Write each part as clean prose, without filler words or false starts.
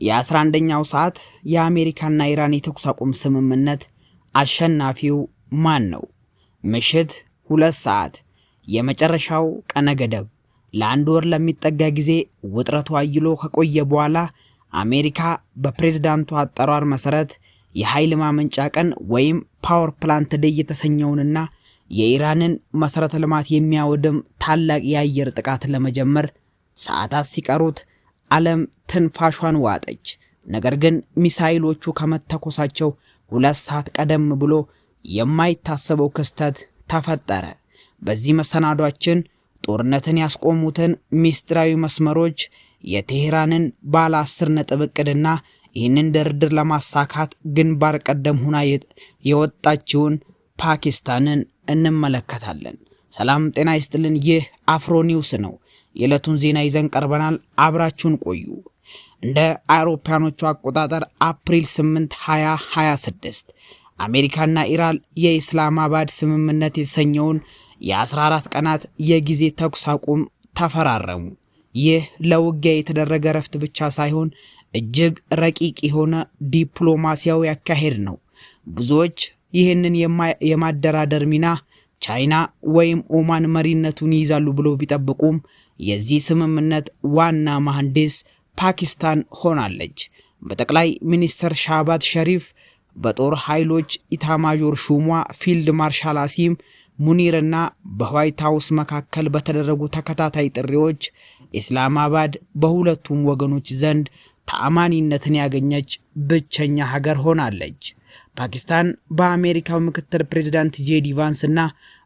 የ11ኛው ሰዓት የአሜሪካና ኢራን የተኩስ አቁም ስምምነት አሸናፊው ማን ነው? ምሽት 2 ሰዓት የመጨረሻው ቀነ ገደብ። ለአንድ ወር ለሚጠጋ ጊዜ ውጥረቱ አይሎ ከቆየ በኋላ አሜሪካ በፕሬዝዳንቱ አጠራር መሰረት የኃይል ማመንጫ ቀን ወይም power plant day የተሰኘውንና የኢራንን መሠረተ ልማት የሚያወድም ታላቅ የአየር ጥቃት ለመጀመር ሰዓታት ሲቀሩት ዓለም ትንፋሿን ዋጠች። ነገር ግን ሚሳይሎቹ ከመተኮሳቸው 2 ሰዓት ቀደም ብሎ የማይታሰበው ክስተት ተፈጠረ። በዚህ መሰናዷችን ጦርነትን ያስቆሙትን ሚስጥራዊ መስመሮች፣ የቴሄራንን ባለ 10 ነጥብ እቅድና ይህንን ድርድር ለማሳካት ግንባር ቀደም ሆና የወጣችውን ፓኪስታንን እንመለከታለን። ሰላም ጤና ይስጥልን። ይህ አፍሮ ኒውስ ነው። የዕለቱን ዜና ይዘን ቀርበናል። አብራችሁን ቆዩ። እንደ አውሮፓውያኖቹ አቆጣጠር አፕሪል 8 2026 አሜሪካና ኢራን የኢስላማባድ ስምምነት የተሰኘውን የ14 ቀናት የጊዜ ተኩስ አቁም ተፈራረሙ። ይህ ለውጊያ የተደረገ ረፍት ብቻ ሳይሆን እጅግ ረቂቅ የሆነ ዲፕሎማሲያዊ አካሄድ ነው። ብዙዎች ይህንን የማደራደር ሚና ቻይና ወይም ኦማን መሪነቱን ይይዛሉ ብሎ ቢጠብቁም የዚህ ስምምነት ዋና መሐንዲስ ፓኪስታን ሆናለች። በጠቅላይ ሚኒስትር ሻባዝ ሸሪፍ፣ በጦር ኃይሎች ኢታማዦር ሹሟ ፊልድ ማርሻል አሲም ሙኒርና በዋይት ሀውስ መካከል በተደረጉ ተከታታይ ጥሪዎች ኢስላማባድ በሁለቱም ወገኖች ዘንድ ተአማኒነትን ያገኘች ብቸኛ ሀገር ሆናለች። ፓኪስታን በአሜሪካው ምክትል ፕሬዚዳንት ጄዲ ቫንስ እና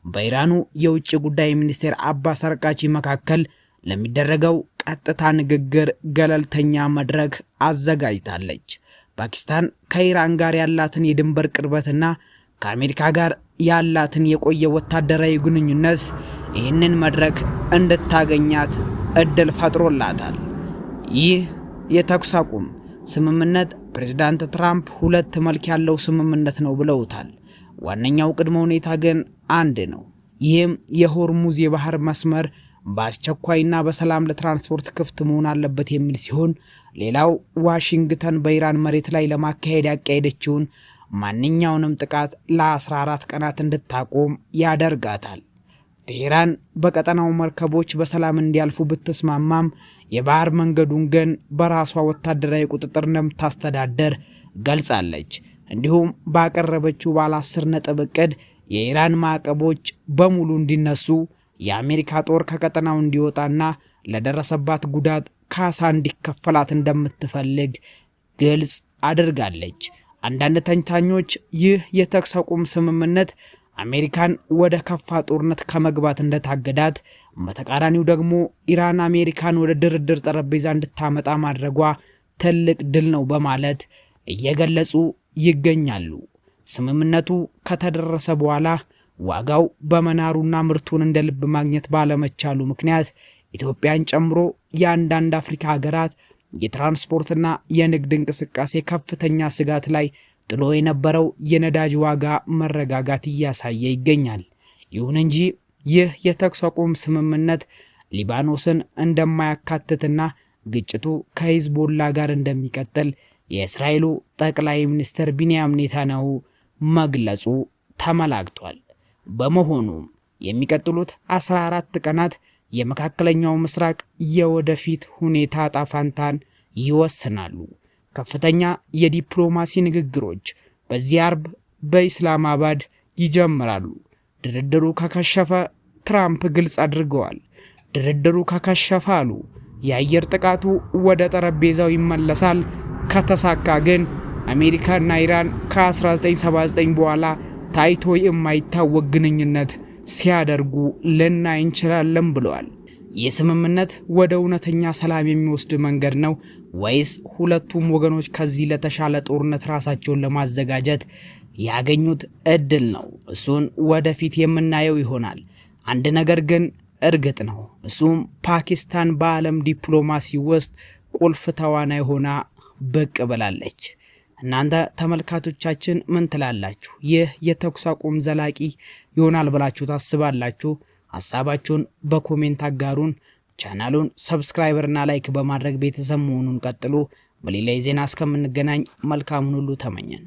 በኢራኑ የውጭ ጉዳይ ሚኒስቴር አባስ አራግቺ መካከል ለሚደረገው ቀጥታ ንግግር ገለልተኛ መድረክ አዘጋጅታለች። ፓኪስታን ከኢራን ጋር ያላትን የድንበር ቅርበትና ከአሜሪካ ጋር ያላትን የቆየ ወታደራዊ ግንኙነት ይህንን መድረክ እንድታገኛት እድል ፈጥሮላታል። ይህ የተኩስ አቁም ስምምነት ፕሬዝዳንት ትራምፕ ሁለት መልክ ያለው ስምምነት ነው ብለውታል። ዋነኛው ቅድመ ሁኔታ ግን አንድ ነው። ይህም የሆርሙዝ የባህር መስመር በአስቸኳይና በሰላም ለትራንስፖርት ክፍት መሆን አለበት የሚል ሲሆን፣ ሌላው ዋሽንግተን በኢራን መሬት ላይ ለማካሄድ ያቀደችውን ማንኛውንም ጥቃት ለ14 ቀናት እንድታቆም ያደርጋታል። ቴሄራን በቀጠናው መርከቦች በሰላም እንዲያልፉ ብትስማማም የባህር መንገዱን ግን በራሷ ወታደራዊ ቁጥጥር እንደምታስተዳደር ገልጻለች። እንዲሁም ባቀረበችው ባለ 10 ነጥብ እቅድ የኢራን ማዕቀቦች በሙሉ እንዲነሱ፣ የአሜሪካ ጦር ከቀጠናው እንዲወጣና ለደረሰባት ጉዳት ካሳ እንዲከፈላት እንደምትፈልግ ግልጽ አድርጋለች። አንዳንድ ተንታኞች ይህ የተኩስ አቁም ስምምነት አሜሪካን ወደ ከፋ ጦርነት ከመግባት እንደታገዳት፣ በተቃራኒው ደግሞ ኢራን አሜሪካን ወደ ድርድር ጠረጴዛ እንድታመጣ ማድረጓ ትልቅ ድል ነው በማለት እየገለጹ ይገኛሉ። ስምምነቱ ከተደረሰ በኋላ ዋጋው በመናሩና ምርቱን እንደ ልብ ማግኘት ባለመቻሉ ምክንያት ኢትዮጵያን ጨምሮ የአንዳንድ አፍሪካ ሀገራት የትራንስፖርትና የንግድ እንቅስቃሴ ከፍተኛ ስጋት ላይ ጥሎ የነበረው የነዳጅ ዋጋ መረጋጋት እያሳየ ይገኛል። ይሁን እንጂ ይህ የተኩስ አቁም ስምምነት ሊባኖስን እንደማያካትትና ግጭቱ ከሂዝቦላ ጋር እንደሚቀጥል የእስራኤሉ ጠቅላይ ሚኒስትር ቢንያም ኔታንያሁ መግለጹ ተመላክቷል። በመሆኑም የሚቀጥሉት 14 ቀናት የመካከለኛው ምስራቅ የወደፊት ሁኔታ እጣ ፋንታን ይወስናሉ። ከፍተኛ የዲፕሎማሲ ንግግሮች በዚህ አርብ በኢስላማባድ ይጀምራሉ። ድርድሩ ከከሸፈ ትራምፕ ግልጽ አድርገዋል። ድርድሩ ከከሸፈ አሉ፣ የአየር ጥቃቱ ወደ ጠረጴዛው ይመለሳል። ከተሳካ ግን አሜሪካና ኢራን ከ1979 በኋላ ታይቶ የማይታወቅ ግንኙነት ሲያደርጉ ልናይ እንችላለን ብለዋል። ይህ ስምምነት ወደ እውነተኛ ሰላም የሚወስድ መንገድ ነው ወይስ ሁለቱም ወገኖች ከዚህ ለተሻለ ጦርነት ራሳቸውን ለማዘጋጀት ያገኙት እድል ነው? እሱን ወደፊት የምናየው ይሆናል። አንድ ነገር ግን እርግጥ ነው፣ እሱም ፓኪስታን በዓለም ዲፕሎማሲ ውስጥ ቁልፍ ተዋናይ ሆና ብቅ ብላለች። እናንተ ተመልካቾቻችን ምን ትላላችሁ? ይህ የተኩስ አቁም ዘላቂ ይሆናል ብላችሁ ታስባላችሁ? ሀሳባችሁን በ comment አጋሩን። ቻናሉን subscribe እና like በማድረግ ቤተሰብ መሆኑን ቀጥሉ። በሌላ የዜና እስከምንገናኝ መልካሙን ሁሉ ተመኘን።